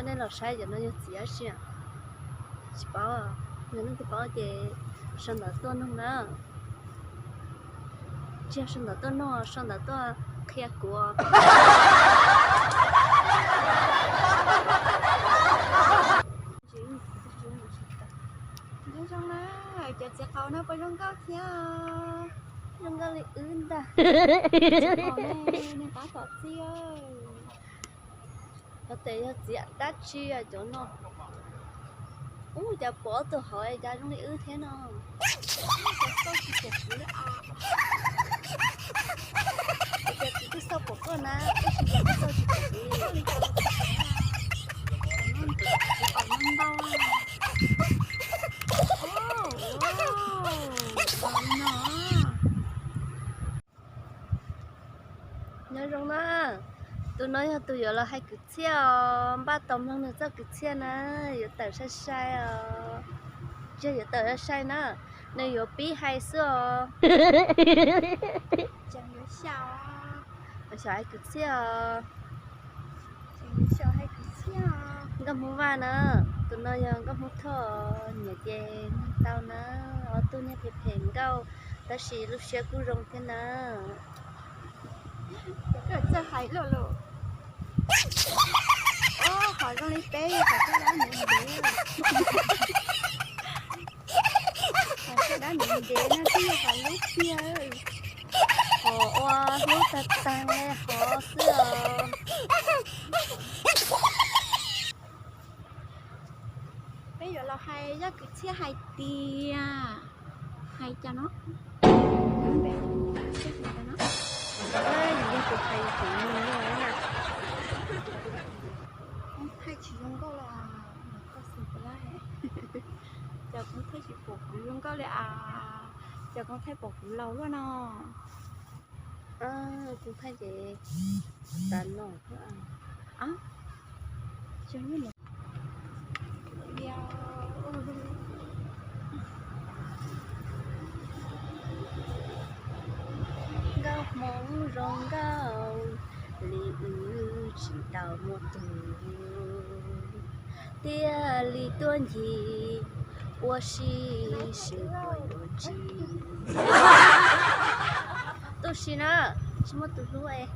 Nej los saib cov no yog txiv dab tsi? Tsis paub, yog leej twg paub ces sau ntawv tuaj nug na. Tsis yog sau ntawv tuaj nug, sau ntawv tuaj qhia kuv. Nyob zoo na, cov txiv qaub no puas zoo nkauj thiab? Zoo nkauj li wb ntag. Txiv qaub ne, nws tab tom txij. Qhov tias yog txiv dab tsi cov no? Ub, cas pom ob tug hauv cas zoo li wb thiab no. Tias kuv twb xauj pom koj na, tab sis cas koj xauj tsis pom kuv li. Nyob zoo na, tus no yog tus yuav los hais kwv txhiaj os, npaj tau mloog nws txoj kwv txhiaj na, yuav tawm sai sai os. Tsis yog yuav tawm sai sai na, nws yuav pib hais xwb os. Xyov hais kwv txhiaj os. Nkauj Hmoob Vaj na, tus no yog Nkauj Hmoob Thoj, nyiam ces mloog tau na, ob tug niag phem phem nkauj, tab sis lub siab kuj zoo thiab na. Txawj hais luaj lus. Ob, qhov zoo li peb yog qhov caj dab ntev ntev. Qhov caj dab ntev ntev no twb yog qhov hlub tiag. Qhov ua hlub tag tag li qhov xwb os. Peb yuav los hais zaj kwv txhiaj hais tias, hais cas no? Yog tus hais yog tus nug no na. Koob thaij tsis zoo nkauj los, koj xav pom, cas koob thaij tsis pom kuv zoo nkauj li as, cas koob thaij pom kuv laus luaj no. Koob thaij ces tas no. Nkauj Hmoob zoo nkauj li wb tsis tau muaj tus, thiaj li tuaj ncig ua si, seb puas yuav ntsib. Tu siab na, tsis muaj tus hlub es.